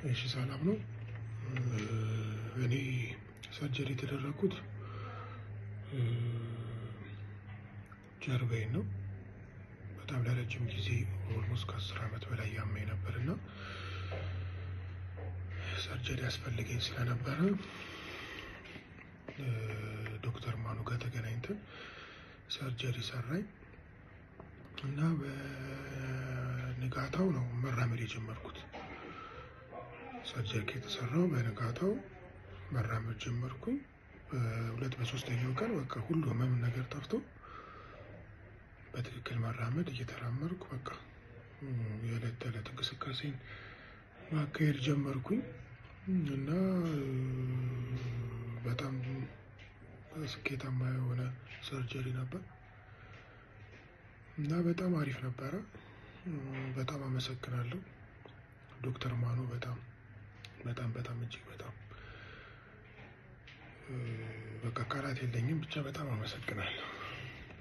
እሺ ሰላም ነው። እኔ surgery የተደረግኩት ጀርባዬን ነው። በጣም ለረጅም ጊዜ almost ከ10 ዓመት በላይ ያመኝ ነበር እና surgery ያስፈልገኝ ስለነበረ ዶክተር ማኑ ጋር ተገናኝተን surgery ሰራኝ እና በንጋታው ነው መራመድ የጀመርኩት። Surgery ከተሰራው በንጋታው መራመድ ጀመርኩኝ። በሁለት በሶስተኛው ቀን በቃ ሁሉ ህመም ነገር ጠፍቶ በትክክል መራመድ እየተራመድኩ በቃ የዕለት ተዕለት እንቅስቃሴን ማካሄድ ጀመርኩኝ እና በጣም ስኬታማ የሆነ surgery ነበር እና በጣም አሪፍ ነበረ። በጣም አመሰግናለሁ ዶክተር ማኑ፣ በጣም በጣም በጣም እጅግ በጣም በቃ ቃላት የለኝም። ብቻ በጣም አመሰግናለሁ።